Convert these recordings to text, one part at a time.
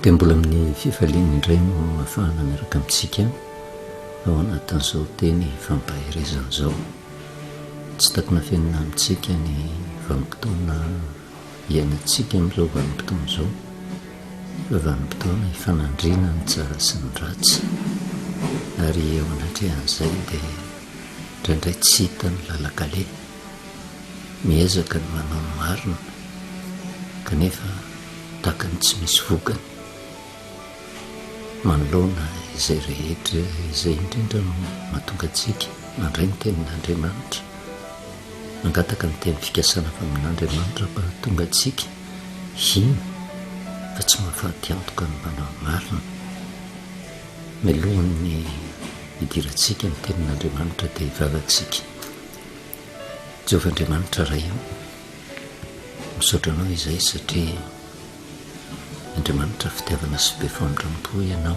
Dia mbola amin'ny fifaliana indray no ahafahana miaraka amintsika ao anatin'izao teny fampaherezana izao. Tsy takona fenina amintsika ny vanim-potoana iainantsika amin'izao vanim-potoana izao, fa vanim-potoana ifanandriana ny tsara sy ny ratsy. Ary eo anatrehan'izay dia indraindray tsy hita ny lalan-kaleha. Miezaka ny manao ny marina kanefa tahaka ny tsy misy vokany. Manoloana izay rehetra izay indrindra no mahatonga antsika mandray ny tenin'Andriamanitra, mangataka ny teny fikasana avy amin'Andriamanitra mba hahatonga antsika hino fa tsy mahafaty antoka ny manao ny marina. Mialohan'ny hidirantsika ny tenin'Andriamanitra dia hivavaka isika. Jehovah Andriamanitra Ray o, misaotra Anao izay satria Andriamanitra fitiavana sy be famindram-po Ianao,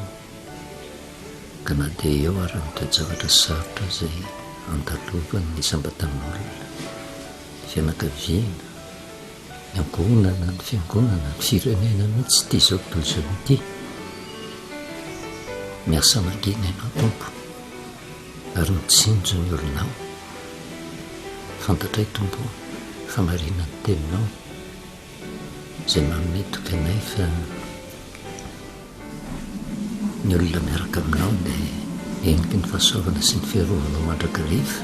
ka na dia eo ara ny toe-javatra sarotra izay andalovan'ny isam-batan'olona, ny fianakaviana, ny ankohonana, ny fiangonana, ny firenena mihitsy ity izao tontolo izao ity, miasa mangina Ianao Tompo. Ary mitsinjo ny olonao. Fantatray Tompo o, fa marina ny teninao, izay manome toky anay fa ny olona miaraka aminao dia heniky ny fahasoavana sy ny fiarovanao mandrakariva,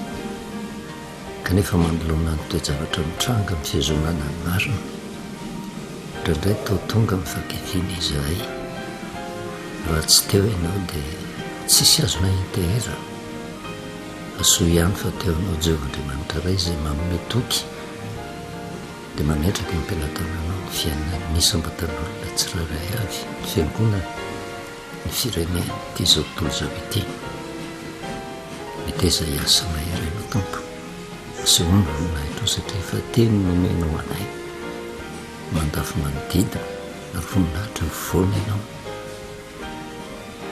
kanefa manoloana ny toe-javatra mitranga amin'ny fihazonana ny marina, indraindray toa tonga amin'ny fahakiviana izahay. Raha tsy teo ianao dia tsisy azonay inteherana. Fa soa ihany fa teo anao Jehovah Andriamanitra Ray izay manome toky dia mametraka eo am-pelatananao ny fiainan'ny isam-batan'olona tsirairay avy, ny fiangonana, ny firenena, ity izao tontolo izao ity. Meteza hiasa mahery ianao Tompo. Asehoy ny voninahitrao satria efa teny nomenao anay. Mandafo manodidina ary voninahitra afovoany ianao.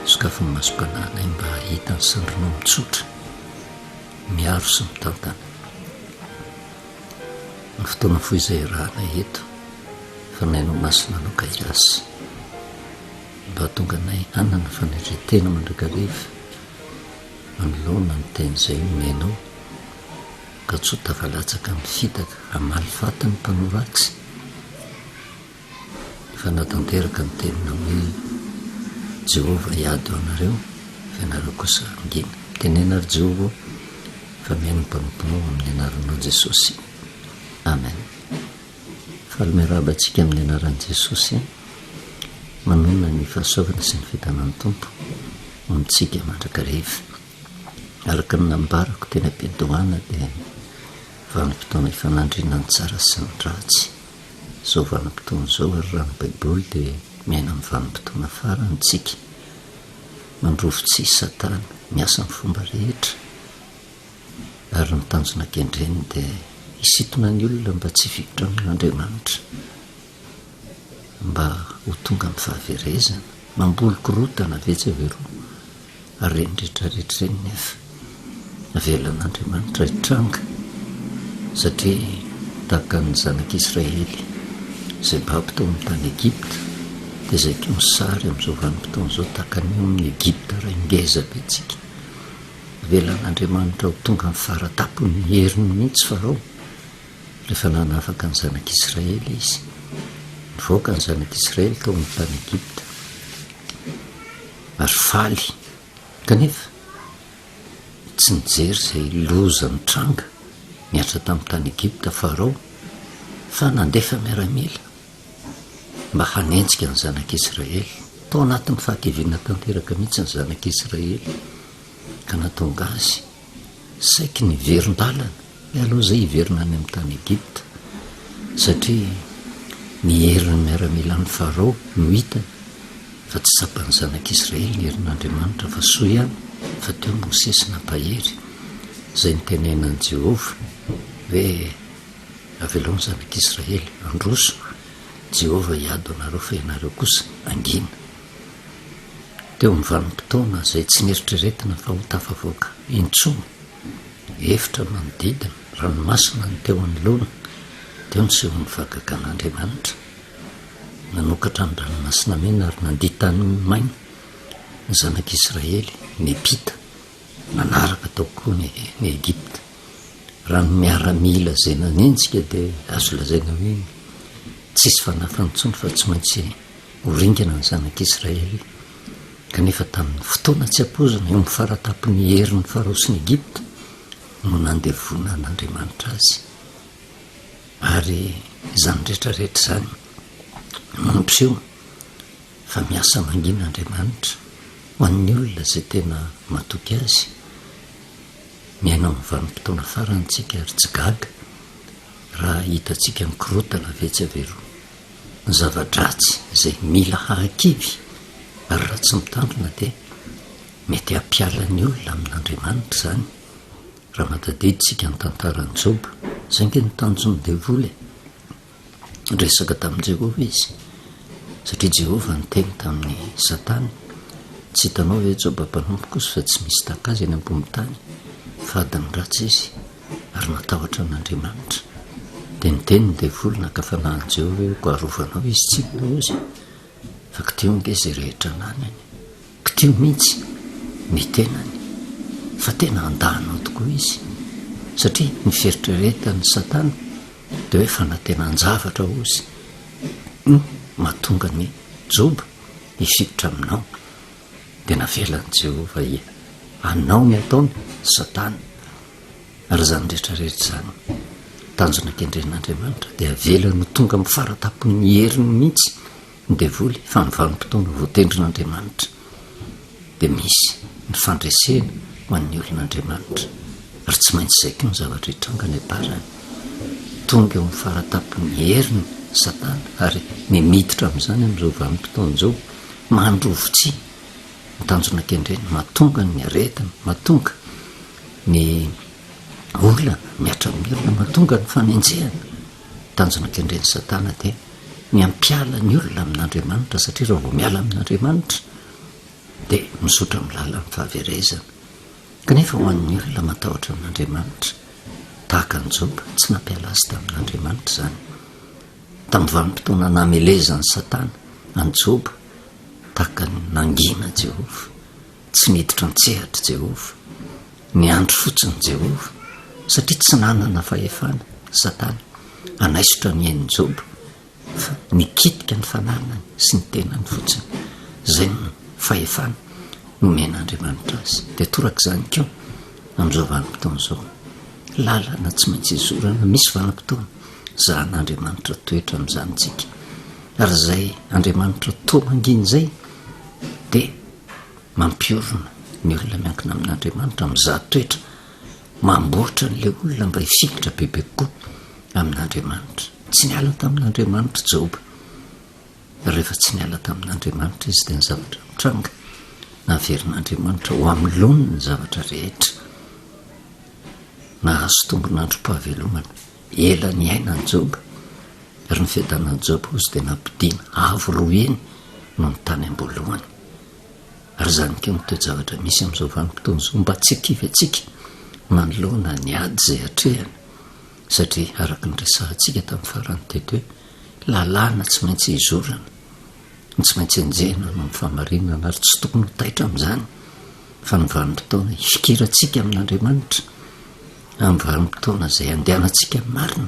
Sokafy ny masom-panahinay mba hahita ny sandrinao mitsotra, miaro sy mitantana. Ny fotoana fohy izay iarahanay eto, Fanahinao Masina no ka hiasa mba hahatonga anay hanana fanetren-tena mandrakariva manoloana ny teny izay omenao. Ka tsy ho tafalatsaka amin'ny fitaka hamaly faty ny mpanao ratsy. Efa nahatanteraka ny teninao hoe, Jehovah hiady ho anareo, fa ianareo kosa hangina. Mitenena ry Jehovah ô, fa mihaino ny mpanomponao amin'ny anaranao Jesosy. Amen. Faly miarahaba antsika amin'ny anaran'i Jesosy. Manonona ny fahasoavana sy ny fiadanan'ny Tompo ho amintsika mandrakariva. Araka ny nambarako teny am-piandohana dia vanim-potoana ifanandrinana ny tsara sy ny ratsy izao vanim-potoana izao ary raha ny Baiboly dia miaina amin'ny vanim-potoana farany isika. Mandrovi-tsihy Satana, miasa amin'ny fomba rehetra ary ny tanjona kendreny dia hisintona ny olona mba tsy hifikitra amin'Andriamanitra. Mba ho tonga amin'ny fahaverezana, mamboly korontana avy etsy avy eroa, ary ireny rehetra rehetra ireny nefa avelan'Andriamanitra hitranga satria tahaka ny zanak'Israely izay babo tao amin'ny tany Egypta dia izay koa ny sary amin'izao vanim-potoana izao tahaka ny eo amin'ny Egypta iray ngeza be tsika. Avelan'Andriamanitra ho tonga amin'ny fara-tampon'ny heriny mihitsy Farao. Rehefa nanafaka ny zanak'Israely izy, nivoaka ny zanak'Israely tao amin'ny tany Egypta, ary faly. Kanefa, tsy nijery izay loza nitranga nihatra tamin'ny tany Egypta Farao, fa nandefa miaramila mba hanenjika ny zanak'Israely. Tao anatin'ny fahakiviana tanteraka mihitsy ny zanak'Israely, ka nahatonga azy saiky niverin-dalana. Mialoha izay hiverina any amin'ny tany Egypta, satria ny herin'ny miaramilan'i Farao no hitany, fa tsy tsapan'ny zanak'Israely ny herin'Andriamanitra, fa soa ihany fa teo Mosesy nampahery, izay nitenenan'i Jehovah hoe, Avelao ny zanak'Israely handroso, Jehovah hiady ho anareo, fa ianareo kosa hangina. Teo amin'ny vanim-potoana izay tsy neritreretina fa ho tafavoaka intsony, Efitra manodidina, ranomasina no teo anoloana, teo nisehoan'ny fahagagan'Andriamanitra. Nanokatra ny Ranomasina Mena ary nandia tany maina ny Zanak'Israely, niampita, nanaraka tao koa ny ny Egypta. Raha ny miaramila izay nanenjika dia azo lazaina hoe tsisy fanafany intsony fa tsy maintsy ho ringana ny Zanak'Israely. Kanefa tamin'ny fotoana tsy ampoizina, eo amin'ny fara-tampon'ny herin'ny Farao sy ny Egypta no nandevonan'Andriamanitra azy. Ary izany rehetra rehetra izany mampiseho fa miasa mangina Andriamanitra ho an'ny olona izay tena matoky Azy. Miaina amin'ny vanim-potoana farany isika ary tsy gaga raha hitantsika mikorontana avy etsy avy eroa ny zava-dratsy izay mila hahakivy ary raha tsy mitandrina dia mety hampiala ny olona amin'Andriamanitra izany. Raha mahatadidy tsika ny tantaran'i Joba, izay ange no tanjon'ny devoly e! Niresaka tamin'i Jehovah izy, satria Jehovah niteny tamin'i Satana, Tsy hitanao ve Joba mpanompoko izy fa tsy misy tahaka azy eny ambony tany, fady ny ratsy izy, ary matahotra an'Andriamanitra. Dia niteny ny devoly naka fanahy an'i Jehovah hoe, Koa arovanao izy tsinona hozy, fa kitiho ange izay rehetra ananany. Kitiho mihitsy ny tenany fa tena handà anao tokoa izy satria ny fieritreretan'i satana dia hoe fanantenan-javatra hozy no mahatonga an'i Joba hifikitra aminao dia navelan'i Jehovah hanao ny ataony satana ary izany rehetra rehetra izany tanjona kendren'Andriamanitra dia avelany ho tonga amin'ny fara-tampon'ny heriny mihitsy ny devoly fa ny vanim-potoana voatendrin'Andriamanitra dia misy ny fandresena ho an'ny olon'Andriamanitra ary tsy maintsy izay koa ny zavatra hitranga any am-parany. Tonga eo amin'ny fara-tampon'ny heriny Satana ary ny miditra amin'izany amin'izao vanim-potoana izao mandrovitsihy ny tanjona kendreny, mahatonga ny aretina, mahatonga ny olana mihatra amin'ny olona, mahatonga ny fanenjehana. Tanjona kendren'i Satana dia ny hampiala ny olona amin'Andriamanitra, satria raha vao miala amin'Andriamanitra dia mizotra amin'ny lalan'ny fahaverezana. Kanefa ho an'ny olona matahotra an'Andriamanitra, tahaka an'i Joba, tsy nampiala azy tamin'Andriamanitra izany. Tamin'ny vanim-potoana namelezan'i Satana an'i Joba, tahaka ny nangina Jehovah, tsy niditra an-tsehatra Jehovah, Niandry fotsiny Jehovah, satria tsy nanana fahefana Satana hanaisotra ny ain'i Joba, fa nikitika ny fananany sy ny tenany fotsiny. Izay no fahefana nomen'Andriamanitra azy. Dia torak'izany koa amin'izao vanim-potoana izao. Lalana tsy maintsy izorana, misy vanim-potoana zahan'Andriamanitra toetra amin'izany isika. Ary izay Andriamanitra toa mangina izay dia Mampiorina ny olona miankina amin'Andriamanitra, mizaha toetra, mamboatra an'ilay olona mba hifikitra bebe kokoa amin'Andriamanitra. Tsy niala tamin'Andriamanitra Joba. Rehefa tsy niala tamin'Andriamanitra izy dia ny zavatra mitranga, naverin'Andriamanitra ho amin'ny laoniny ny zavatra rehetra. Nahazo tombon'androm-pahavelomana. Ela niaina an'i Joba, ary ny fiadanan'i Joba hozy dia nampodiana avo roa heny noho ny tany am-boalohany. Ary izany koa no toe-javatra misy amin'izao vanim-potoana izao, mba tsy hakivy antsika manoloana ny ady izay atrehana, satria araka ny resahantsika tamin'ny farany teto hoe lalàna tsy maintsy izorana, ny tsy maintsy enjehina noho ny fahamarinana ary tsy tokony ho taitra amin'izany fa ny vanim-potoana hifikirantsika amin'Andriamanitra, amin'ny vanim-potoana izay andehanantsika marina,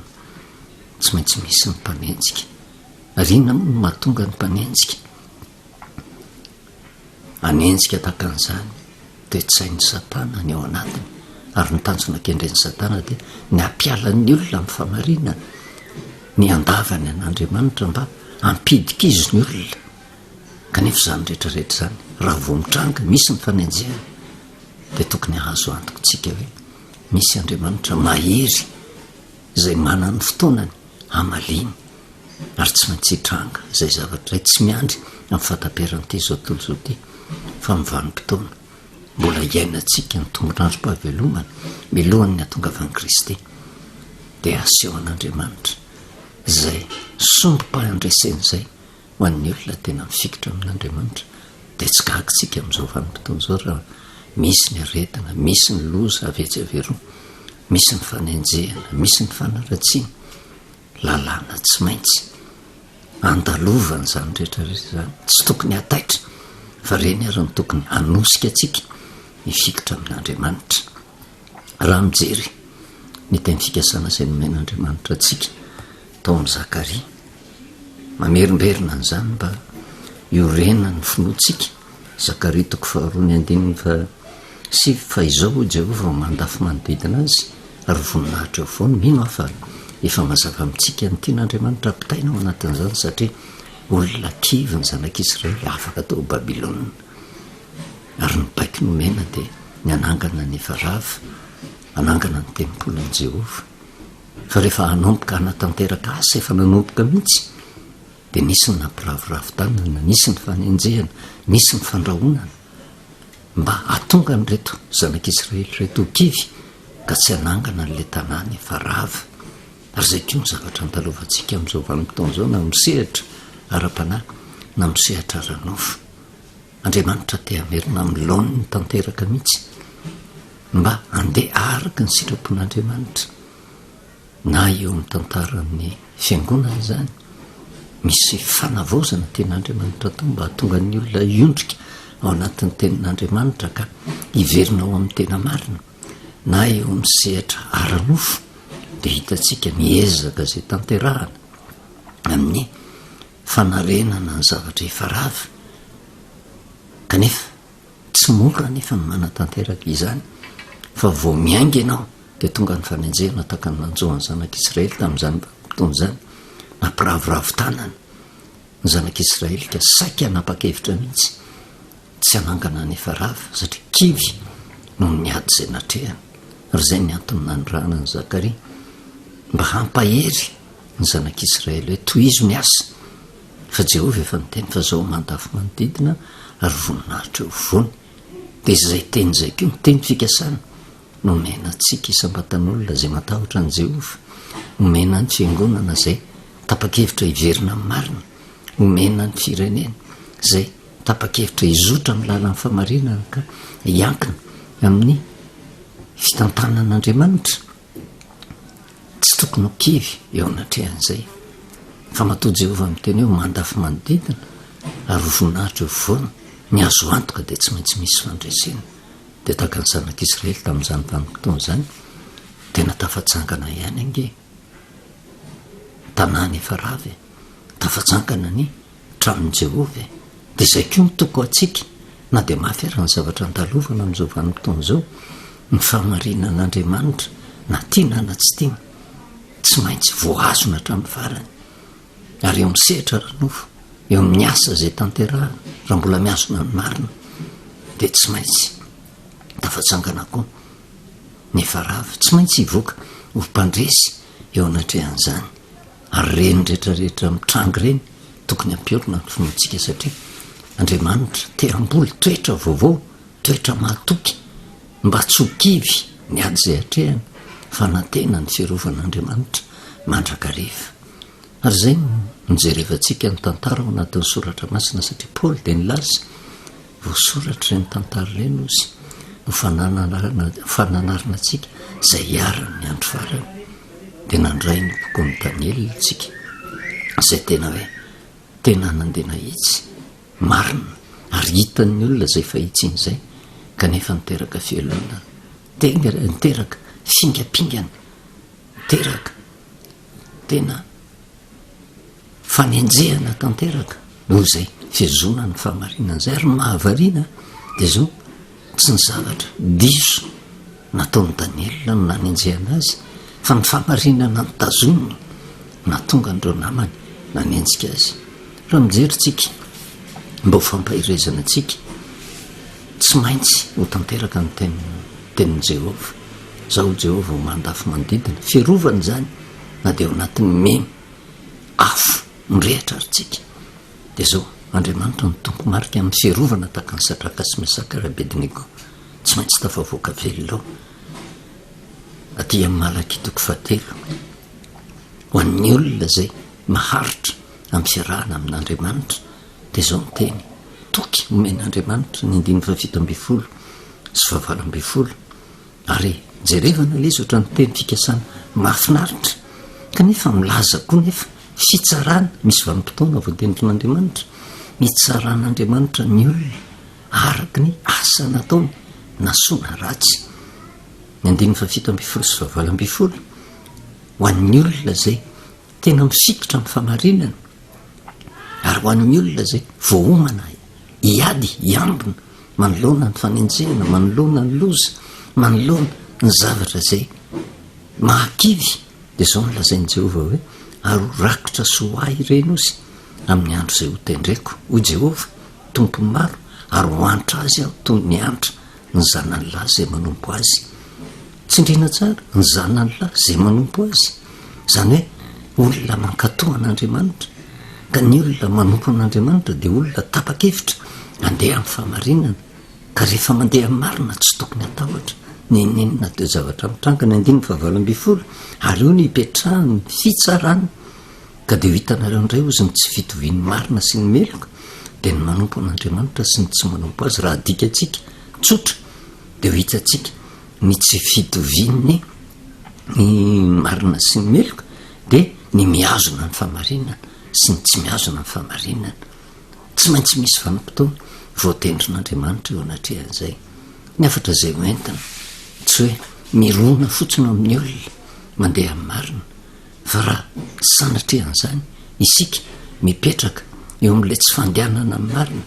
tsy maintsy misy ny mpanenjika. Ary inona moa no mahatonga ny mpanenjika? Hanenjika tahaka an'izany toe-tsain'i Satana ny ao anatiny, ary ny tanjona kendren'i Satana dia ny hampiala ny olona amin'ny fahamarinana, ny handavany an'Andriamanitra mba hampidi-kizo ny olona. Kanefa izany rehetra rehetra izany, raha vao mitranga, misy ny fanenjehana, dia tokony hahazo antoka isika hoe misy Andriamanitra mahery izay manana ny fotoanany hamaliany ary tsy maintsy hitranga izay zavatra izay, tsy miandry amin'ny fahataperan'ity izao tontolo izao ity fa amin'ny vanim-potoana mbola iainantsika ny tombon'androm-pahavelomana milohan'ny hatongavan'i Kristy dia asehon'Andriamanitra izay sombim-pahandresena izay ho an'ny olona tena mifikitra amin'Andriamanitra dia tsy gaga isika amin'izao vanim-potoana izao raha misy ny aretina, misy ny loza avy etsy avy eroa, misy ny fanenjehana, misy ny fanaratsiana. Lalàna tsy maintsy. andalovana izany rehetra rehetra izany. Tsy tokony hataitra fa ireny ary no tokony hanosika antsika hifikitra amin'Andriamanitra. Raha mijery ny teny fikasana izay nomen'Andriamanitra antsika tao amin'i Zakaria, mamerimberina an'izany mba hiorenan'ny finoantsika, Zakaria toko faharoa ny andininy fahasivy, fa izao hoy Jehovah mandafy manodidina azy ary voninahitra eo afovoany. Mino aho fa efa mazava amintsika ny tian'Andriamanitra hampitaina ao anatin'izany satria olona kivy ny zanak'Israely afaka tao Babylona. Ary ny baiko nomena dia ny hanangana ny efa rava, hanangana ny tempolin'i Jehovah. Fa rehefa hanomboka hanatanteraka asa efa nanomboka mihitsy, dia nisy ny nampiraviravy tanana, nisy ny fanenjehana, nisy ny fandrahonana, mba hahatonga an'ireto zanak'Israely ireto ho kivy ka tsy hanangana an'ilay tanàna efa rava. Ary izay koa ny zavatra andalovantsika amin'izao vanim-potoana izao, na amin'ny sehatra ara-panahy na amin'ny sehatra ara-nofo. Andriamanitra te hamerina amin'ny laoniny tanteraka mihitsy mba handeha araka ny sitrapon'Andriamanitra na eo amin'ny tantaran'ny fiangonana izany. Misy fanavaozana tian'Andriamanitra atao mba hahatonga ny olona hiondrika ao anatin'ny tenin'Andriamanitra ka hiverina ao amin'ny tena marina. Na eo amin'ny sehatra ara-nofo dia hitantsika ny ezaka izay tanterahana amin'ny fanarenana ny zavatra efa rava, kanefa tsy mora anefa ny manatanteraka izany fa vao miainga ianao dia tonga ny fanenjehana tahaka ny nanjo an'ny zanak'Israely tamin'izany vanim-potoana izany, nampiravoravo tanana ny zanak'Israely ka saika hanapa-kevitra mihitsy tsy hanangana ny efa rava satria kivy noho ny ady izay natrehany, ary izay ny antony nanirahana an'i Zakaria mba hampahery ny zanak'Israely hoe, Tohizo ny asa, fa Jehovah efa niteny fa izao mandafo manodidina ary voninahitra eo afovoany. Dia izay teny izay koa, ny teny fikasana, nomena antsika isam-batan'olona izay matahotra an'i Jehovah, nomena ny fiangonana izay tapa-kevitra hiverina amin'ny marina, nomena ny firenena izay tapa-kevitra hizotra amin'ny lalan'ny fahamarinana ka hiankina amin'ny fitantanan'Andriamanitra. Tsy tokony ho kivy eo anatrehan'izay, fa matoa Jehovah miteny hoe mandafy manodidina ary ho voninahitra eo afovoany, ny azo antoka dia tsy maintsy misy fandresena. Dia tahaka ny zanak'Israely tamin'izany vanim-potoana izany, tena tafatsangana ihany ange. Tanàna efa rava e! Tafatsangana ny tranon'i Jehovah e! Dia izay koa no toko antsika, na dia mafy ary ny zavatra andalovana amin'izao vanim-potoana izao, ny fahamarinan'Andriamanitra, na tiana na tsy tiana, tsy maintsy voahazona hatramin'ny farany. Ary eo amin'ny sehatra ara-nofo, eo amin'ny asa izay tanterahana, raha mbola mihazona ny marina, dia tsy maintsy tafatsangana koa ny efa rava. Tsy maintsy hivoaka ho mpandresy eo anatrehan'izany. Ary ireny rehetra rehetra mitranga ireny tokony hampiorina ny finoantsika satria Andriamanitra te hamboly toetra vaovao, toetra mahatoky mba tsy ho kivy ny ady izay atrehana fa hanantena ny fiarovan'Andriamanitra mandrakariva. Ary izay no nijerevantsika ny tantara ao anatin'ny soratra masina satria Paoly dia nilaza Voasoratra ireny tantara ireny ozy ho fananarana fananarana antsika izay hiharan'ny andro farany. Dia nandray ny bokin'i Daniela isika izay tena hoe tena nandeha nahitsy, marina ary hitan'ny olona izay fahitsiny izay kanefa niteraka fialonana, niteraka fingampingana, niteraka tena Fanenjehana tanteraka noho izay fihazoana ny fahamarinana izay ary ny mahavariana dia izao, tsy ny zavatra diso nataon'i Daniela no nanenjehana azy fa ny fahamarinana notazoniny no nahatonga an'ireo namany nanenjika azy. Raha mijery tsika mba ho fampaherezana antsika, tsy maintsy ho tanteraka ny tenin'i Jehovah, Izaho Jehovah ho mandafy manodidina, fiarovana izany na dia ao anatin'ny memy afo mirehitra ary tsika. Dia izao, Andriamanitra no Tompo marika amin'ny fiarovana tahaka an'i Sadraka sy Mesaka ary Abednego. Tsy maintsy tafavoaka velona ao. Aty amin'ny Malakia toko fahatelo, ho an'ny olona izay maharitra amin'ny fiarahana amin'Andriamanitra, dia izao ny teny, toky omen'Andriamanitra ny andininy faha-17 sy faha-18. Ary jerevana ilay izy ohatran'ny teny fikasana mahafinaritra kanefa milaza koa nefa fitsarana, misy vanim-potoana voatendrin'Andriamanitra, hitsaran'Andriamanitra ny olona araka ny asa nataony, na soa na ratsy. Ny andininy fahafito ambin'ny folo sy fahavalo ambin'ny folo, ho an'ny olona izay tena mifikitra amin'ny fahamarinana, ary ho an'ny olona izay voaomana hiady, hiambina manoloana ny fanenjehana, manoloana ny loza, manoloana ny zavatra izay mahakivy, dia izao no lazain'i Jehovah hoe, Ary ho rakitra soa ho ahy ireny osy amin'ny andro izay hotendreko, hoy Jehovah, Tompon'ny maro, ary ho antra azy aho toy ny antra ny zanany lahy izay manompo azy. Tsindriana tsara, ny zanany lahy izay manompo azy. Izany hoe olona mankatò an'Andriamanitra. Ka ny olona manompo an'Andriamanitra dia olona tapa-kevitra handeha amin'ny fahamarinana. Ka rehefa mandeha amin'ny marina tsy tokony hatahotra n'inon'inona toe-javatra mitranga. Ny andininy fahavalo ambin'ny folo, ary io no ipetrahan'ny fitsarana. Ka dia ho hitanareo indray hozy ny tsy fitovian'ny marina sy ny meloka, dia ny manompo an'Andriamanitra sy ny tsy manompo Azy. Raha adika-tsika tsotra dia ho hitantsika ny tsy fitovian'ny ny marina sy ny meloka, dia ny mihazona ny fahamarinana sy ny tsy mihazona ny fahamarinana. Tsy maintsy misy vanim-potoana voatendrin'Andriamanitra eo anatrehan'izay. Ny hafatra izay ho entina, tsy hoe mirona fotsiny amin'ny olona mandeha amin'ny marina, Fa raha sanatria an'izany isika mipetraka eo amin'ilay tsy fandehanana amin'ny marina,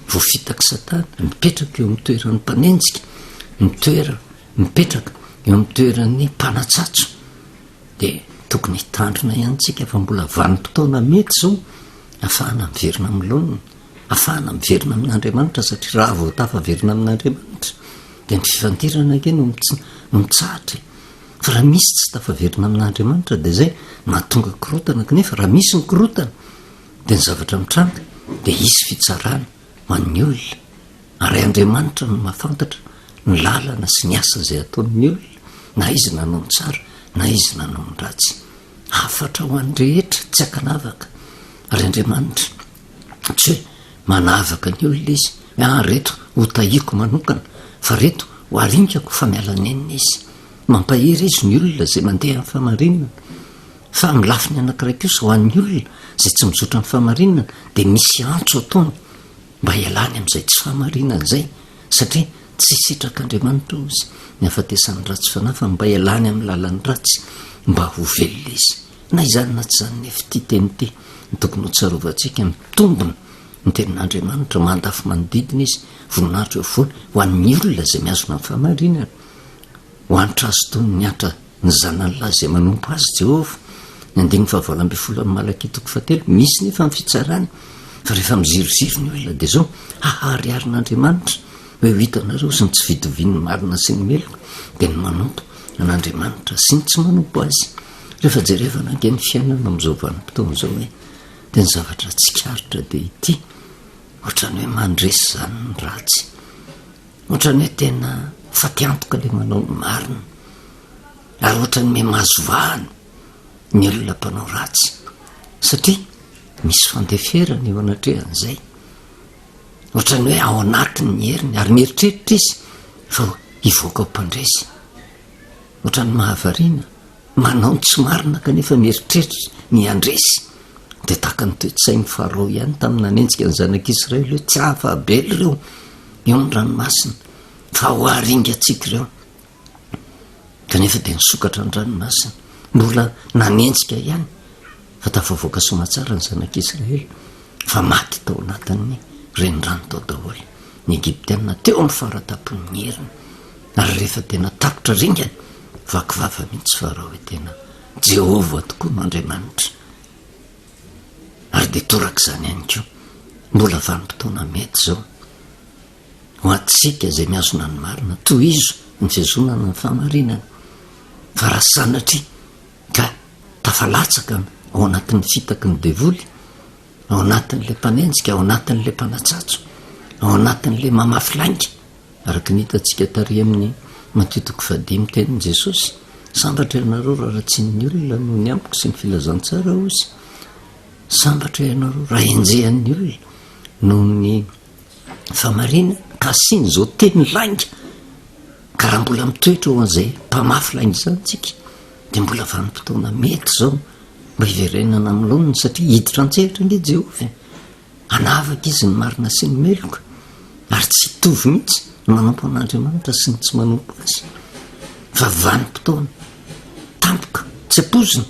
voafitak'i Satana, mipetraka eo amin'ny toeran'ny mpanenjika, mitoera, mipetraka eo amin'ny toeran'ny mpanatsatso, dia tokony hitandrina ihany tsika fa mbola vanim-potoana mety izao afahana miverina amin'ny laoniny, afahana miverina amin'Andriamanitra, satria raha vao tafaverina amin'Andriamanitra dia ny fifandirana ange no mitsahatra e. Fa raha misy tsy tafaverina amin'Andriamanitra dia izay mahatonga korontana, kanefa raha misy ny korontana dia ny zavatra mitranga dia hisy fitsarana ho an'ny olona, ary Andriamanitra no mahafantatra ny lalana sy ny asa izay ataon'ny olona, na izy nanao ny tsara na izy nanao ny ratsy. Hafatra ho an'ny rehetra tsy ankanavaka, ary Andriamanitra tsy hoe manavaka ny olona izy, hoe ah reto ho tahiako manokana fa reto ho arinkako fa miala nenina izy. Mampahery izy ny olona izay mandeha amin'ny fahamarinana. Fa amin'ny lafiny anankiray kosa, ho an'ny olona izay tsy mizotra amin'ny fahamarinana, dia misy antso ataony mba hialany amin'izay tsy fahamarinana izay, satria tsy sitrak'Andriamanitra, hoy izy, ny hahafatesan'ny ratsy fanahy, fa mba hialany amin'ny lalan'ny ratsy, mba ho velona izy. Na izany na tsy izany anefa, ity teny ity no tokony hotsarovantsika, mitombina ny tenin'Andriamanitra, mandafy manodidina izy, voninahitra eo afovoany, ho an'ny olona izay mihazona ny fahamarinana. Ho antra azy toy ny antra ny zanany lahy izay manompo azy Jehovah. Ny andininy fahavalo ambin'ny folo amin'ny Malakia toko fahatelo. Misy nefa ny fitsarana, fa rehefa miziriziry ny olona dia izao, hahariharin'Andriamanitra hoe ho hitanareo sy ny tsy fitovian'ny marina sy ny meloka, dia ny manompo an'Andriamanitra sy ny tsy manompo azy. Rehefa jerevana ange ny fiainana amin'izao vanim-potoana izao e, dia ny zavatra tsikaritra dia ity, ohatran'ny hoe mandresy izany ny ratsy. Ohatran'ny hoe tena fatiantoka ilay manao ny marina, ary ohatran'ny miha-mahazo vahana ny olona mpanao ratsy, satria misy fandeferana eo anatrehan'izay. Ohatran'ny hoe ao anatiny ny heriny, ary mieritreritra izy fa hivoaka ho mpandresy. Ohatran'ny mahavariana. Manao ny tsy marina kanefa mieritreritra ny handresy. Dia tahaka ny toe-tsain'i Farao ihany tamin'ny nanenjika ny zanak'Israely hoe tsy afa-bela ireo eo amin'ny ranomasina fa ho aringantsika ireo. Kanefa dia nisokatra ny ranomasina. Mbola nanenjika ihany fa tafavoaka soamatsara ny zanak'Israely fa maty tao anatin'ny renirano tao daholo ny Egyptiana teo amin'ny fara-tampon'ny heriny. Ary rehefa tena tapitra ringana, vaky vava mihitsy Farao hoe tena Jehovah tokoa no Andriamanitra. Ary dia torak'izany ihany koa, mbola vanim-potoana mety izao ho antsika izay mihazona ny marina, tohizo ny fihazonana ny fahamarinana. Fa raha sanatria ka tafalatsaka ao anatin'ny fitaky ny devoly, ao anatin'ilay mpanenjika, ao anatin'ilay mpanatsatso, ao anatin'ilay mamafy lainga, Araka ny hitantsika tary amin'ny Matio toko fahadimy tenin'i Jesosy, Sambatra ianareo raha ratsian'ny olona noho ny amiko sy ny filazantsara, hoy Izy. Sambatra ianareo raha enjehan'ny olona noho ny fahamarinana, ka asiany izao teny lainga. Ka raha mbola mitoetra ho an'izay mpamafy lainga izany tsika, dia mbola vanim-potoana mety izao. Mba hiverenana amin'ny laoniny satria hiditra an-tsehatra ange Jehovah e. Hanavaka izy ny marina sy ny meloka, ary tsy hitovy mihitsy ny manompo an'Andriamanitra sy ny tsy manompo azy. Fa vanim-potoana tampoka tsy ampoizina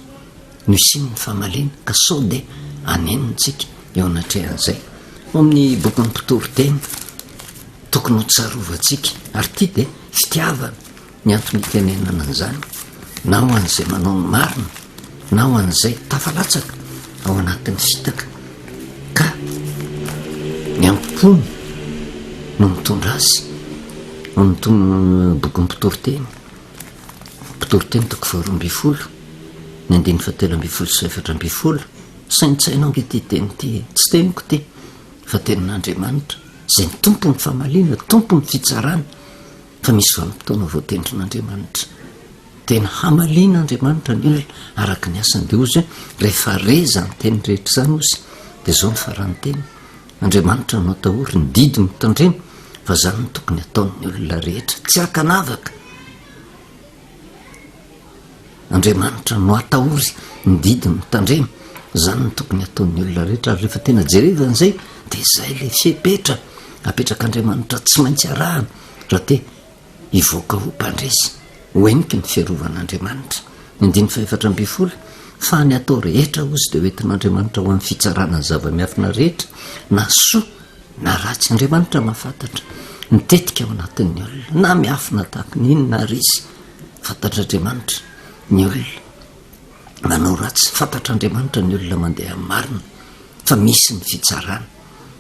no hisian'ny famaliana, ka sao dia hanenina-tsika eo anatrehan'izay. Ao amin'ny bokin'ny Mpitoriteny, tokony hotsarovantsika, ary ity dia fitiavana Ny antony itenenana an'izany, na ho an'izay manao ny marina, na ho an'izay tafalatsaka ao anatin'ny fitaka, ka ny am-pony no mitondra azy. Ao amin'ny bokin'ny Mpitoriteny, Mpitoriteny toko faharoa ambin'ny folo, ny andininy fahatelo ambin'ny folo sy fahaefatra ambin'ny folo, saintsaino ange ity teny ity e, tsy teniko ity, fa tenin'Andriamanitra, izay ny tompon'ny famaliana, tompon'ny fitsarana. Fa misy vanim-potoana voatendrin'Andriamanitra. Tena hamalian'Andriamanitra ny olona araka ny asany. Dia hozy hoe, rehefa re izany teny rehetra izany hozy, dia izao ny faran'ny teny, Andriamanitra no atahory, ny didy no tandremo, fa izany no tokony hataon'ny olona rehetra, tsy ankanavaka. Andriamanitra no atahory, ny didy no tandremo, izany no tokony hataon'ny olona rehetra. Ary rehefa tena jerevana izay, dia izay ilay fepetra apetrak'Andriamanitra tsy maintsy arahana raha te hivoaka ho mpandresy, ho heniky ny fiarovan'Andriamanitra. Ny andininy faha-14, Fa ny atao rehetra, hozy, dia hoentin'Andriamanitra ho amin'ny fitsarana ny zava-miafina rehetra, na soa na ratsy. Andriamanitra mahafantatra ny tetika ao anatin'ny olona, na miafina tahaka ny inona ary izy. Fantatr'Andriamanitra ny olona manao ratsy, fantatr'Andriamanitra ny olona mandeha amin'ny marina, fa misy ny fitsarana.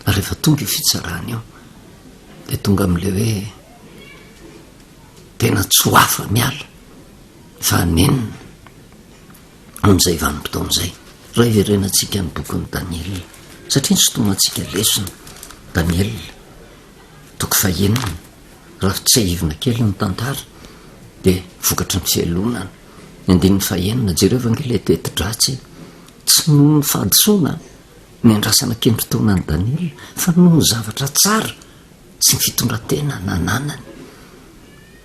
Ary rehefa tonga io fitsarana io, dia tonga amin'ilay hoe tena tsy ho afa-miala fa hanenina amin'izay vanim-potoana izay. Raha hiverenantsika ny bokin'i Daniela, satria nisintomantsika lesona, Daniela toko fahenina, raha tsiahivina kely ny tantara, dia vokatry ny fialonana. Ny andininy fahenina, jereo ange ilay teti-dratsy, tsy noho ny fahadisoana niandrasana kendry-taona an'i Daniela, fa noho ny zavatra tsara sy ny fitondran-tena nananany.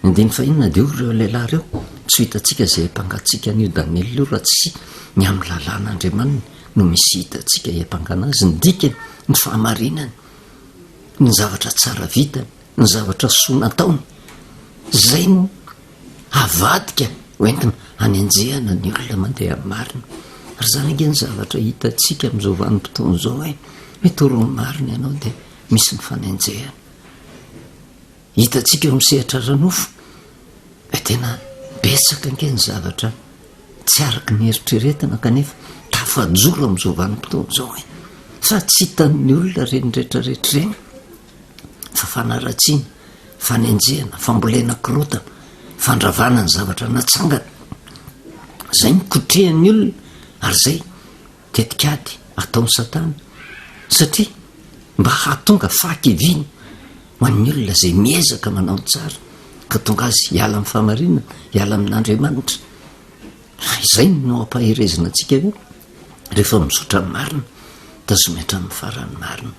Ny andininy fahenina dia hoy ireo lehilahy ireo, Tsy ho hitantsika izay hiampangantsika an'io Daniela io raha tsy ny amin'ny lalàn'Andriamaniny no misy hitantsika hiampangana azy, ny dikany, ny fahamarinany, ny zavatra tsara vitany, ny zavatra soa nataony. Izay no havadika hoentina hanenjehana ny olona mandeha amin'ny marina. Ary izany ange ny zavatra hitantsika amin'izao vanim-potoana izao e, hoe toroy ny marina ianao dia misy ny fanenjehana. Hitantsika eo amin'ny sehatra ara-nofo fa tena betsaka ange ny zavatra tsy araka ny eritreretina kanefa tafajoro amin'izao vanim-potoana izao e. Fa tsy hitan'ny olona ireny rehetrarehetra ireny fa fanaratsiana, fanenjehana, fambolena korontana, fandravana ny zavatra natsangana. Izay no kotrehan'ny olona ary izay tetikady ataon'i Satana satria mba hahatonga fahakiviana ho an'ny olona izay miezaka manao ny tsara ka tonga azy hiala amin'ny fahamarinana, hiala amin'Andriamanitra. Izay no ampaherezina antsika hoe rehefa mizotra ny marina, tazomy hatramin'ny farany marina.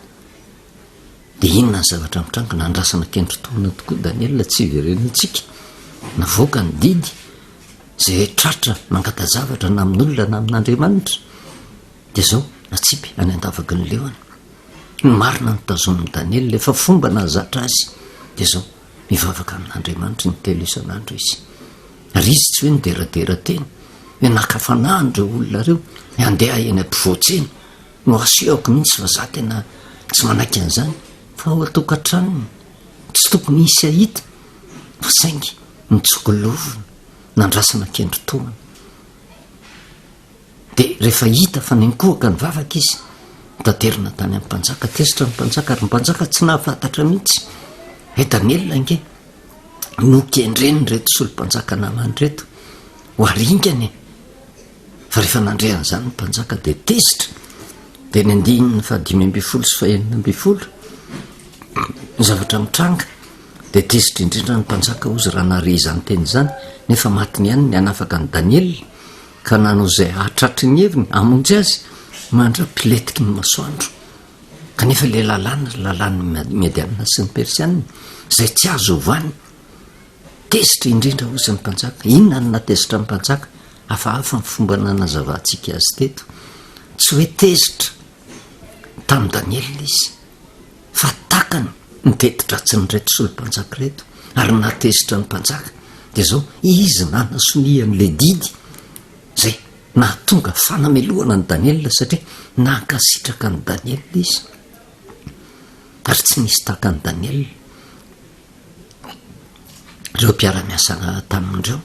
Dia inona ny zavatra mitranga? Nandrasana kendry-taona tokoa Daniela, tsy hiverenantsika. Navoaka ny didy izay tratra mangata-javatra na amin'olona na amin'Andriamanitra. Dia izao, natsipy any an-davaky ny liona. Ny marina notazomin'i Daniela, efa fomba nahazatra azy. Dia izao, mivavaka amin'Andriamanitra intelo isan'andro izy. Ary izy tsy hoe nideradera tena, hoe naka fanahy an'ireo olona ireo, hoe handeha eny ampovoan-tsena. No asehoko mihitsy fa za tena tsy manaiky an'izany fa ao an-tokantranony tsy tokony hisy hahita fa saingy nitsokolovina nandrasana kendritohana dia rehefa hita fa nenkohaka nivavaka izy notaterina tany amin'ny mpanjaka tezitra ny mpanjaka ary ny mpanjaka tsy nahafantatra mihitsy hoe Daniela ange nokendreny ireto solom-panjaka namany ireto ho aringana e Fa rehefa nandre an'izany ny mpanjaka dia tezitra, dia ny andininy faha-15 sy faha-16, ny zavatra mitranga, dia tezitra indrindra ny mpanjaka hozy raha nahare izany teny izany, nefa matiny ihany ny hanafaka an'i Daniela, ka nanao izay hahatratry ny heviny hamonjy azy mandra-piletiky ny masoandro. Kanefa ilay lalàna, lalàn'ny Mediana sy ny Persiana, izay tsy azo ovana, Tezitra indrindra hozy ny mpanjaka. Inona no nahatezitra ny mpanjaka? Hafahafa ny fomba nanazavantsika azy teto. Tsy hoe tezitra tamin'i Daniela izy, fa takany ny teti-dratsin'ireto solom-panjaka ireto, ary nahatezitra ny mpanjaka. Dia izao, izy nanasonia an'ilay didy izay nahatonga fanamelohana an'i Daniela, satria nankasitraka an'i Daniela izy. Ary tsy nisy tahaka an'i Daniela. Ireo mpiara-miasa taminy ireo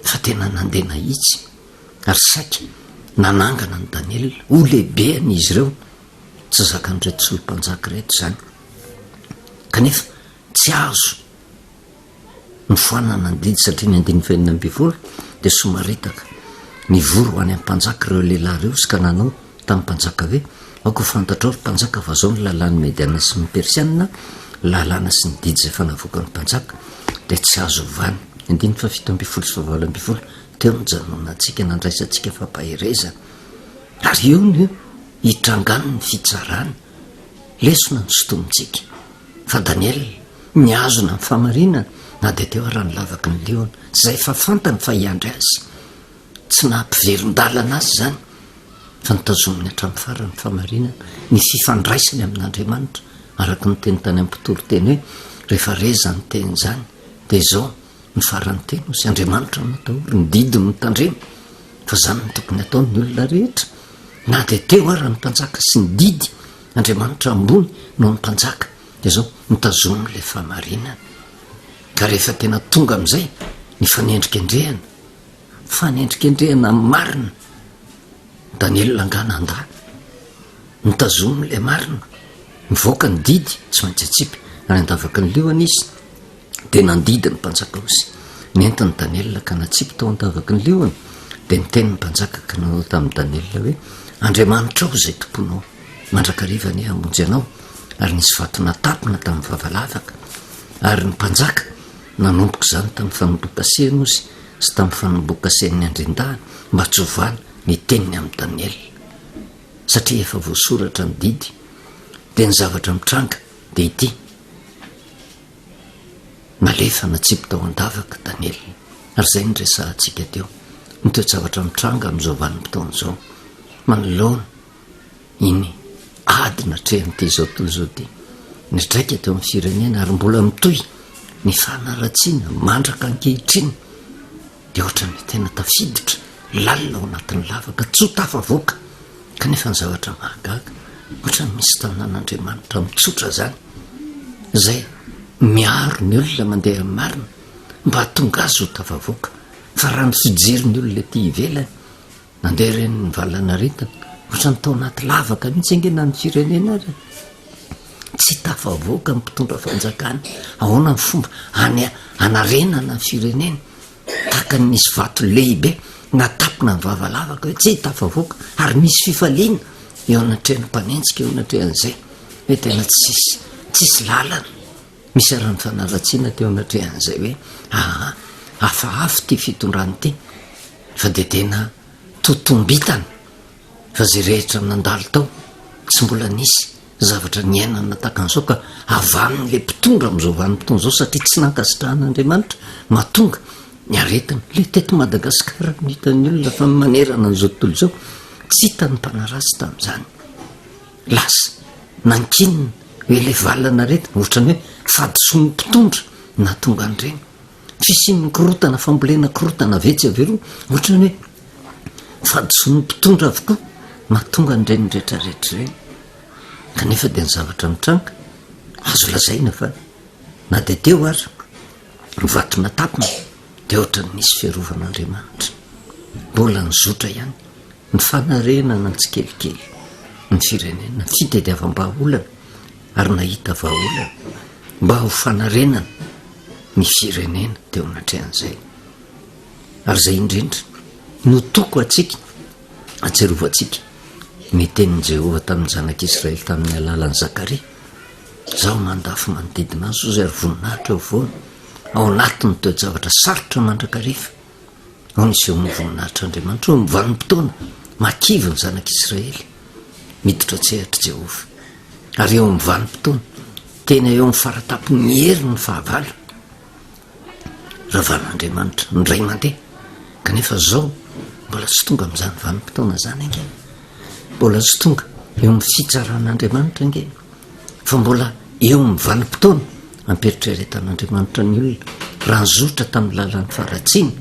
fa tena nandeha nahitsy ary saika nanangana an'i Daniela ho lehibeny izy ireo. Tsy zakan'ireto solom-panjaka ireto izany. Kanefa tsy azo nofoanana ny didy satria ny andininy fahenina ambin'ny folo dia somaritaka. Nivory ho any amin'ny mpanjaka ireo lehilahy ireo sy ka nanao tamin'ny mpanjaka hoe, Aoka ho fantatrao, ry mpanjaka, fa izao ny lalàn'ny Mediana sy ny Persiana, ny lalàna sy ny didy izay efa navoakan'ny mpanjaka dia tsy azo ovana. Andininy faha-17 sy faha-18, Teo no nijanonantsika, nandraisantsika fampaherezana, ary eo no hitrangan'ny fitsarana. Lesona nosintomintsika fa Daniela nihazona ny fahamarinana na dia teo ara ny lavaky ny liona, izay efa fantany fa hiandry azy. Tsy naha-mpiverin-dalana azy izany, fa notazominy hatramin'ny farany ny fahamarinana, ny fifandraisany amin'Andriamanitra, araka ny teny tany amin'ny mpitoriteny hoe, Rehefa re izany teny izany, dia izao ny faran'ny teny, hozy, Andriamanitra no atahory, ny didiny no tandremo, fa izany no tokony hataon'ny olona rehetra. Na dia teo ara ny mpanjaka sy ny didy, Andriamanitra ambony noho ny mpanjaka, dia izao, notazominy ilay fahamarinana. Ka rehefa tena tonga amin'izay ny fanendrikendrehana, Fanendrikendrehana marina. Daniela angaha nandà. Notazominy ilay marina. Nivoaka ny didy, tsy maintsy atsipy any an-davaky ny liona izy. Dia nandidy ny mpanjaka hozy. Nentin'i Daniela ka natsipy tao an-davaky ny liona. Dia niteny ny mpanjaka ka nanao tamin'i Daniela hoe, Andriamanitrao izay tomponao mandrakariva anie hamonjy anao. Ary nisy vato natapina tamin'ny vava lavaka. Ary ny mpanjaka Nanomboka izany tamin'ny fanombohan-kaseny ozy sy tamin'ny fanombohan-kasen'ny andriandahiny mba tsy hovana ny teniny amin'i Daniela. Satria efa voasoratra ny didy, dia ny zavatra mitranga dia ity, Nalefa natsipy tao an-davaka Daniela. Ary izay no resahantsika teo, ny toe-javatra mitranga amin'izao vanim-potoana izao, manoloana Iny ady natrehan'ity izao tontolo izao ity, nitraika teo amin'ny firenena ary mbola mitohy ny fanaratsiana mandraka ankehitriny, dia ohatran'ny tena tafiditra lalina ao anatin'ny lavaka tsy ho tafavoaka. Kanefa ny zavatra mahagaga, ohatran'ny misy tanàn'Andriamanitra mitsotra izany, izay miaro ny olona mandeha amin'ny marina mba hahatonga azy ho tafavoaka. Fa raha ny fijerin'ny olona ety ivelany, Nandeha ireny ny valanaretina, ohatran'ny tao anaty lavaka mihitsy ange na ny firenena ary e. Tsy tafavoaka ny mpitondra fanjakana. Ahoana ny fomba any hanarenana ny firenena? Tahaka ny nisy vato lehibe natapina ny vava lavaka hoe tsy tafavoaka ary misy fifaliana eo anatrehan'ny mpanenjika eo anatrehan'izay hoe tena tsisy tsisy lalana. Misy ary ny fanaratsiana teo anatrehan'izay hoe aa hafahafa ity fitondrana ity. Fa dia tena totombitana fa izay rehetra nandalo tao tsy mbola nisy zavatra niainana tahaka an'izao ka avanin'ilay mpitondra amin'izao vanim-potoana izao satria tsy nankasitrahan'Andriamanitra mahatonga ny aretina. Ilay teto Madagasikara no hitan'ny olona fa manerana an'izao tontolo izao tsy hitan'ny mpanaratsy tamin'izany. Lasa nankinina hoe ilay valan'aretina ohatran'ny hoe fahadisoan'ny mpitondra nahatonga an'ireny. Fisian'ny korontana, fambolena korontana avy etsy avy eroa, ohatran'ny hoe fahadisoan'ny mpitondra avokoa mahatonga an'ireny rehetrarehetra ireny. Kanefa dia ny zavatra mitranga, azo lazaina fa na dia teo ary ny vato natapina dia ohatran'ny nisy fiarovan'Andriamanitra. Mbola nizotra ihany ny fanarenana tsikelikely ny firenena, ny fitadiavam-bahaolana ary nahita vahaolana mba ho fanarenana ny firenena teo anatrehan'izay. Ary izay indrindra no toko antsika atsiarovantsika ny tenin'i Jehovah tamin'ny zanak'Israely tamin'ny alalan'i Zakaria, Izaho mandafo manodidina azy, hozy, ary voninahitra eo afovoany, ao anatin'ny toe-javatra sarotra mandrakariva. Ao ny isehoan'ny voninahitr'Andriamanitra, eo amin'ny vanim-potoana mahakivy ny zanak'Israely, miditra an-tsehatr'i Jehovah. Ary eo amin'ny vanim-potoana tena eo amin'ny fara-tampon'ny herin'ny fahavalo, ravan'Andriamanitra indray mandeha. Kanefa izao. Mbola tsy tonga amin'izany vanim-potoana izany ange. Mbola tsy tonga eo amin'ny fitsaran'Andriamanitra ange. Fa mbola eo amin'ny vanim-potoana ampiheritreretan'Andriamanitra ny olona raha nizotra tamin'ny lalan'ny faharatsiana.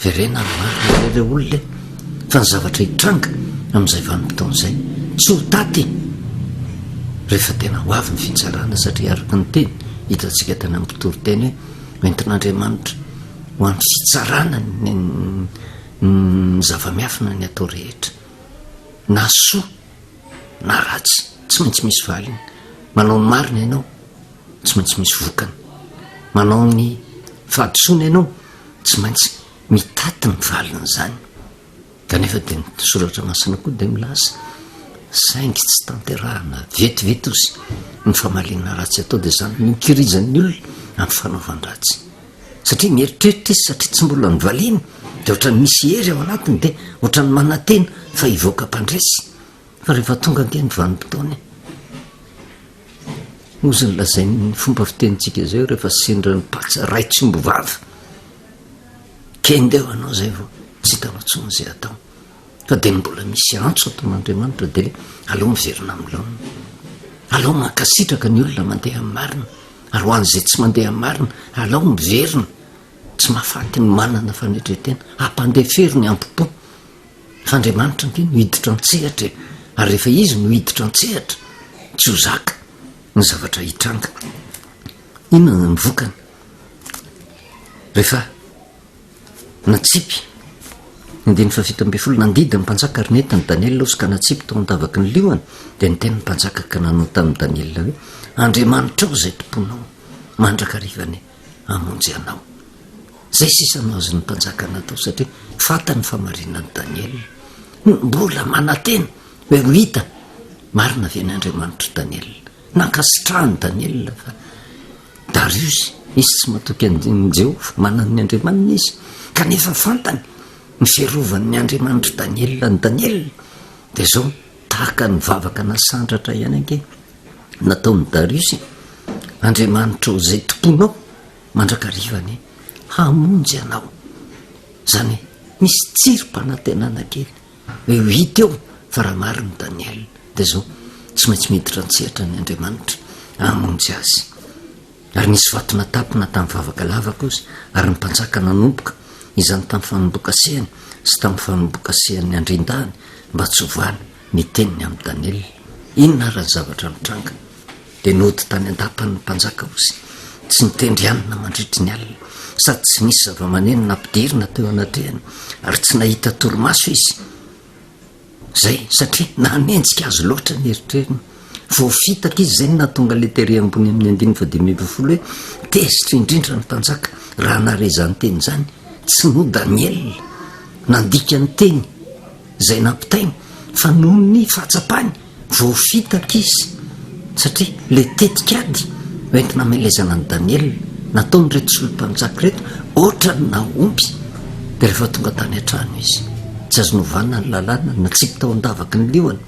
Verena ny marina re ireo olona e! Fa ny zavatra hitranga amin'izay vanim-potoana izay tsy ho taty rehefa tena ho avy ny fitsarana satria araka ny teny hitantsika tany amin'ny mpitoriteny hoe hoentin'Andriamanitra ho an'ny fitsarana ny ny zava-miafina ny atao rehetra na soa na ratsy tsy maintsy misy valiny. Manao ny marina ianao tsy maintsy misy vokany. Manao ny fahadisoana ianao tsy maintsy mitaty ny valin'izany. Kanefa dia ny soratra masina koa dia milaza saingy tsy tanterahana vetivety ozy ny famaliana ratsy atao dia izany no ikirizan'ny olona amin'ny fanaovan-dratsy. Satria mieritreritra izy satria tsy mbola novaliana dia ohatran'ny misy hery ao anatiny dia ohatran'ny manantena fa hivoaka mpandresy. Fa rehefa tonga ange ny vanim-potoana e! Hozy ny lazain'ny fomba fitenintsika izay hoe rehefa sendra ny patsa ray tsy omby vava, kendeo anao izay vao tsy hitanao intsony izay atao. Fa dia mbola misy antso ataon'Andriamanitra dia hoe aleo miverina amin'ny laoniny. Aleo mankasitraka ny olona mandeha amin'ny marina. Ary ho an'izay tsy mandeha amin'ny marina, aleo miverina. Tsy mahafaty ny manana fanetren-tena. Ampandefero ny ampo-po. Fa Andriamanitra ange no hiditra an-tsehatra e. Ary rehefa Izy no hiditra an-tsehatra, tsy ho zaka ny zavatra hitranga. Inona ny vokany? Rehefa natsipy, andininy faha-17, nandidy ny mpanjaka ary nentin'i Daniela ozy ka natsipy tao an-davaky ny liona, dia niteny ny mpanjaka ka nanao tamin'i Daniela hoe, Andriamanitrao izay tomponao mandrakariva anie hamonjy anao. Izay sisa no azon'ny mpanjaka natao satria fantany fa marina an'i Daniela. Mbola manantena hoe ho hita marina ve ny Andriamanitr'i Daniela. Nankasitrahan'i Daniela fa Dariosy, izy tsy matoky an'i Jehovah, manana ny Andriamaniny izy, kanefa fantany ny fiarovan'ny Andriamanitr'i Daniela an'i Daniela. Dia izao, tahaka ny vavaka nasandratra ihany ange nataon'i Dariosy, Andriamanitrao izay tomponao mandrakariva anie hamonjy anao. Izany hoe misy tsirim-panantenana kely hoe ho hita eo fa raha marina Daniela dia izao tsy maintsy miditra an-tsehatra ny Andriamanitra hamonjy azy. Ary nisy vato natapina tamin'ny vavaka lava kosa, ary ny mpanjaka nanomboka izany tamin'ny fanomboham-kasehany sy tamin'ny fanomboham-kasehan'ny andriandahiny mba tsy hovana ny teniny amin'i Daniela. Inona ary ny zavatra nitranga? Dia nody tany an-dapany ny mpanjaka ozy, tsy nitendry hanina mandritry ny alina, sady tsy nisy zava-maneno nampidirina teo anatrehany, ary tsy nahita torimaso izy. Izay, satria nanenjika azy loatra ny eritreriny. Voafitaka izy, izay no nahatonga ilay tery ambony amin'ny andininy fahadimy ambin'ny folo hoe, Tezitra indrindra ny mpanjaka raha nahare izany teny izany, tsy noho Daniela nandika ny teny izay nampitainy, fa noho ny fahatsapany Voafitaka izy satria ilay tetik'ady hoentina hamelezana an'i Daniela nataon'ireto solom-panjaka ireto ohatran'ny nahomby. Dia rehefa tonga tany an-trano izy, tsy azo novana ny lalàna, natsipy tao an-davaky ny liona.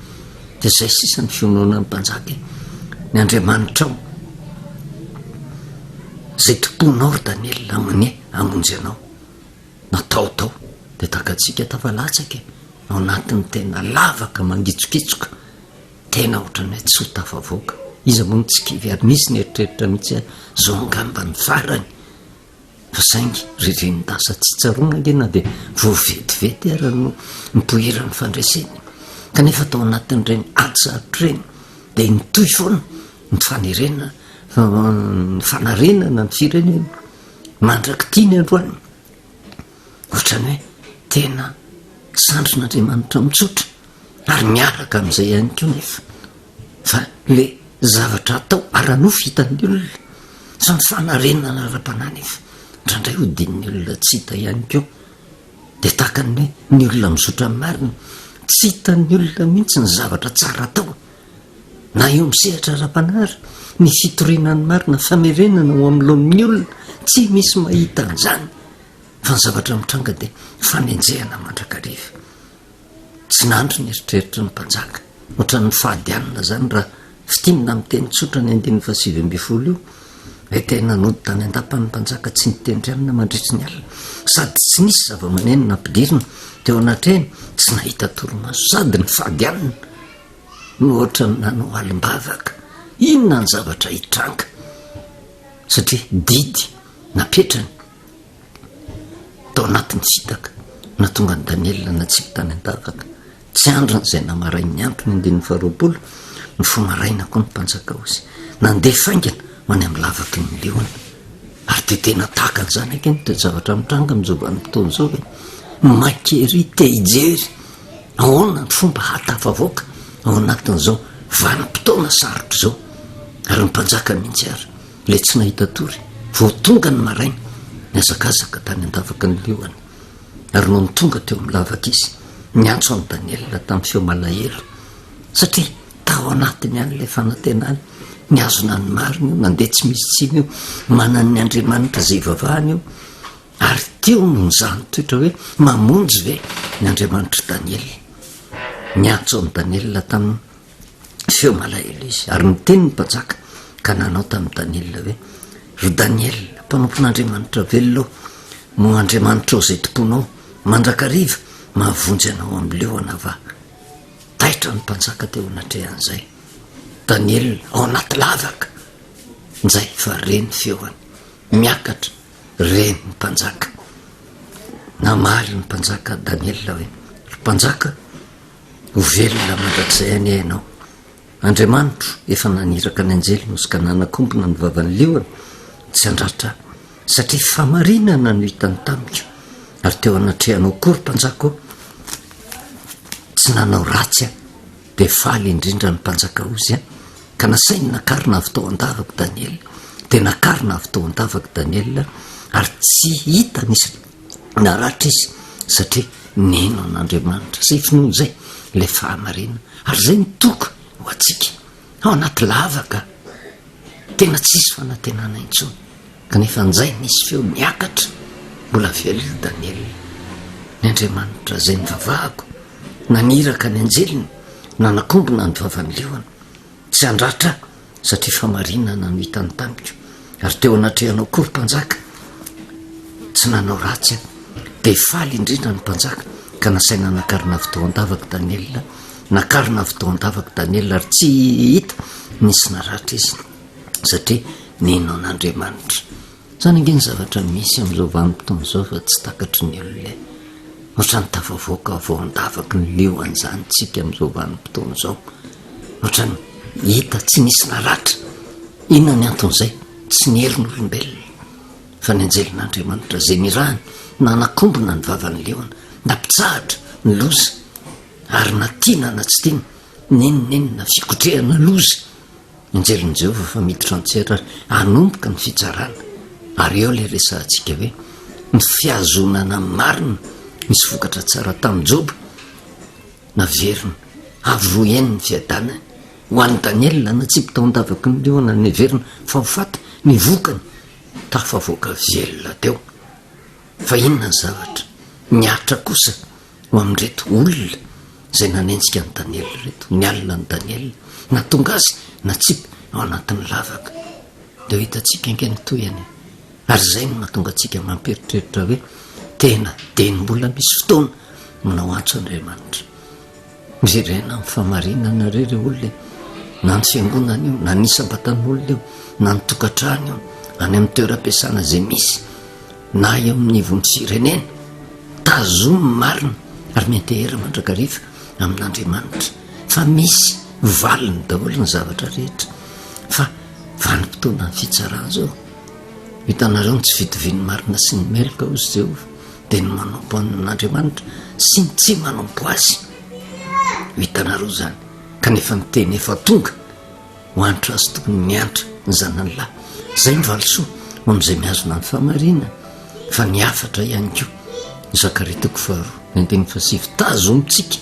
Dia izay sisa ny fiononan'ny mpanjaka e! Ny Andriamanitrao izay tompoinao ry Daniela anie hamonjy anao. Natao tao dia takatsika tafalatsaka e! Ao anatin'ny tena lavaka mangitsokitsoka, tena ohatran'ny hoe tsy ho tafavoaka. Iza moa no tsy kivy ary nisy nieritreritra mihitsy hoe izao angamba ny farany. Fa saingy ririnin-dasa tsy tsaroana ange na dia vao vetivety ara no nipoiran'ny fandreseny. Kanefa tao anatin'ireny ady sarotra ireny dia nitohy foana ny fanerena, ny fanarenana ny firenena mandrak'ity ny androany. Ohatran'ny hoe tena sandrin'Andriamanitra mitsotra ary miaraka amin'izay ihany koa nefa fa le zavatra atao ara-nofo hitan'ny olona fa ny fanarenana ara-panahy nefa indraindray hodian'ny olona tsy hita ihany koa dia tahaka ny hoe ny olona mizotra amin'ny marina tsy hitan'ny olona mihitsy ny zavatra tsara atao na eo amin'ny sehatra ara-panahy ary ny fitoriana ny marina famerenana ho amin'ny laon'ny olona tsy misy mahita an'izany Fa ny zavatra mitranga dia fanenjehana mandrakariva. Tsy nandry ny eritreritry ny mpanjaka. Ohatran'ny fady hanina izany raha fintinina amin'ny teny tsotra ny andininy faha-19 io, hoe tena nody tany an-dapany ny mpanjaka tsy nitendry hanina mandritry ny alina, sady tsy nisy zava-maneno nampidirina. Teo anatrehany, tsy nahita torimaso sady nifady hanina no ohatran'ny nanao alim-bavaka. Inona ny zavatra hitranga? Satria didy napetrany tao anatin'ny fitaka nahatonga an'i Daniela natsipy tany an-davaka. Tsy andriny izay namarain'ny andro ny andininy faharoapolo, nifoha maraina koa ny mpanjaka hozy. Nandeha faingana ho any amin'ny lavaky ny liona. Ary dia tena tahaka an'izany ange ny toe-javatra mitranga amin'izao vanim-potoana izao e. Maika ery te hijery ahoana ny fomba hahatafavoaka ao anatin'izao vanim-potoana sarotra izao. Ary ny mpanjaka mihitsy ary, ilay tsy nahita tory, vao tonga ny maraina, nihazakazaka tany an-davaky ny liona. Ary nony tonga teo amin'ny lavaka izy, niantso an'i Daniela tamin'ny feo malahelo, satria tao anatiny ihany ilay fanantenany, nihazona ny marina io, nandeha tsy misy tsiny io, manana ny Andriamanitra izay ivavahany io, ary teo no nizahany toetra hoe mamonjy ve ny Andriamanitr'i Daniela. Niantso an'i Daniela tamin'ny feo malahelo izy, ary niteny ny mpanjaka ka nanao tamin'i Daniela hoe, Ry Daniela, mpanompon'Andriamanitra velona ô, moa Andriamanitrao izay tomponao mandrakariva mahavonjy anao amin'ny liona va? Taitra ny mpanjaka teo anatrehan'izay. Daniela ao anaty lavaka, njay fa re ny feoany, miakatra, re ny mpanjaka. Namaly ny mpanjaka Daniela hoe, Ry mpanjaka, Ho velona mandrakizay anie ianao. Andriamanitro efa naniraka ny anjeliny ho ka nanakombona ny vavan'ny liona tsy handratra ahy, satria fahamarinana no hitany tamiko, ary teo anatrehanao koa, ry mpanjaka ô, tsy nanao ratsy aho. Dia faly indrindra ny mpanjaka Ozia, ka nasainy nakarina avy tao an-davako Daniela. Dia nakarina avy tao an-davako Daniela, ary tsy hita nisy Naratra izy satria nino an'Andriamanitra. Izay finoana izay ilay fahamarinana. Ary izay no toky ho antsika. Ao anaty lavaka, tena tsisy fanantenana intsony. Kanefa njay nisy feo niakatra, mbola velona Daniela. Ny Andriamanitra izay nivavahako, naniraka ny anjeliny, nanakombona ny vavan'ny liona. Tsy handratra ahy, satria famarinana no hitany tamiko, ary teo anatrehanao koa, ry mpanjaka, tsy nanao ratsy aho. Dia faly indrindra ny mpanjaka, ka nasaina nakarina avy tao an-davako Daniela, nakarina avy tao an-davako Daniela, ary tsy hita nisy naratra izy, satria nino an'Andriamanitra. Izany ange ny zavatra misy amin'izao vanim-potoana izao fa tsy takatry ny olona e. Ohatran'ny tafavoaka avy ao an-davaky ny liona izany tsika amin'izao vanim-potoana izao. Ohatran'ny hita tsy nisy naratra. Inona ny anton'izay? Tsy ny herin'olombelona fa ny anjelin'Andriamanitra izay nirahiny nanakombona ny vavan'ny liona, nampitsahatra ny loza ary na tiana na tsy tiana, n'inon'inona fikotrehana loza. Anjelin'i Jehovah fa miditra an-tsehatra ary hanomboka ny fitsarana. Ary eo ilay resahantsika hoe ny fihazonana ny marina misy vokatra tsara tamin'i Joba, naverina avo roa heny ny fiadanany. Ho an'i Daniela, natsipy tao an-davaky ny liona, neverina fa ho faty, ny vokany tafavoaka velona teo. Fa inona ny zavatra nihatra kosa ho amin'ireto olona izay nanenjika an'i Daniela ireto, nialona an'i Daniela, nahatonga azy natsipy ao anatin'ny lavaka. Dia ho hitantsika ange ny tohiny e. Ary izay no mahatonga antsika mampieritreritra hoe tena dieny mbola misy fotoana manao antso Andriamanitra. Miverena amin'ny fahamarinana re ry olona e. Na ny fiangonana io, na ny isam-batan'olona io, na ny tokantrano io, any amin'ny toeram-piasana izay misy, na eo amin'ny ivon'ny firenena. Tazomy ny marina ary miantehera mandrakariva amin'Andriamanitra fa misy valiny daholo ny zavatra rehetra fa vanim-potoanan'ny fitsarana izao. Hitanareo ny tsy fitovian'ny marina sy ny meloka hozy Jehovah. dia ny manompo an'Andriamanitra sy ny tsy manompo azy. Ho hitanareo izany. Kanefa ny teny efa tonga ho antra azy tokony miantra ny zanany lahy. Izay ny valisoa ho amin'izay mihazona ny fahamarinana. Fa ny hafatra ihany koa. Zakaria toko faharoa, ny andininy fahasivy, tazomintsika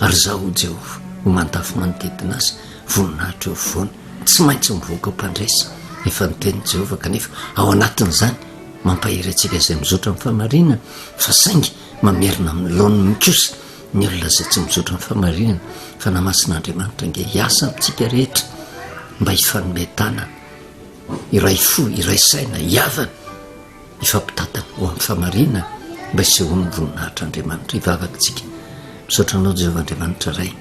ary izaho ho Jehovah, ho mandafy manodidina azy, voninahitra eo afovoany, tsy maintsy mivoaka ho mpandresy. Efa niteny Jehovah kanefa ao anatin'izany Mampahery antsika izay mizotra amin'ny fahamarinana fa saingy mamerina amin'ny laoniny kosa ny olona izay tsy mizotra amin'ny fahamarinana. Fanahy Masin'Andriamanitra ange hiasa amintsika rehetra mba hifanome tanana, hiray fo, hiray saina, hihavana, hifampitantana ho amin'ny fahamarinana. mba hisehoan'ny voninahitr'Andriamanitra. Hivavaka isika. Misaotra Anao Jehovah Andriamanitra Ray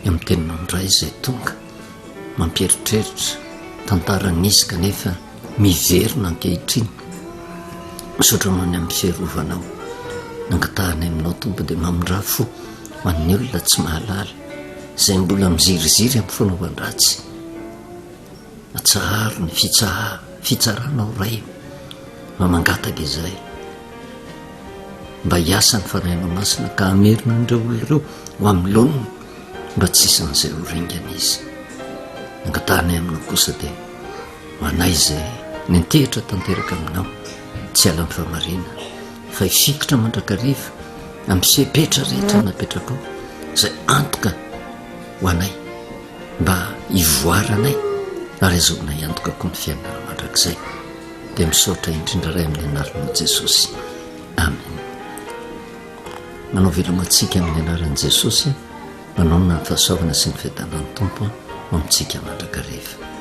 amin'ny teninao indray izay tonga mampieritreritra tantara nisy kanefa miverina ankehitriny. Misaotra Anao ny amin'ny fiarovanao. Nangatahanay aminao Tompo dia mamindrà fo ho an'ny olona tsy mahalala izay mbola miziriziry amin'ny fanaovan-dratsy. Atsaharo ny fitsaha fitsaranao Ray mba mangataka izahay mba hiasa ny Fanahinao Masina ka hamerina an'ireo olona ireo ho amin'ny laoniny mba tsy isan'izay ho ringana izy. Angatahanay aminao kosa dia ho anay izay niantehitra tanteraka aminao tsy hiala amin'ny fahamarinana fa hifikitra mandrakariva amin'ny fepetra rehetra napetrakao izay antoka ho anay mba hivoaranay ary azahoanay antoka koa ny fiainana mandrakizay. Dia misaotra indrindra Ray amin'ny anaranao Jesosy. Amen. Manao veloma antsika amin'ny anaran'i Jesosy, manonona ny fahasoavana sy ny fiadanan'ny Tompo ho amintsika mandrakariva.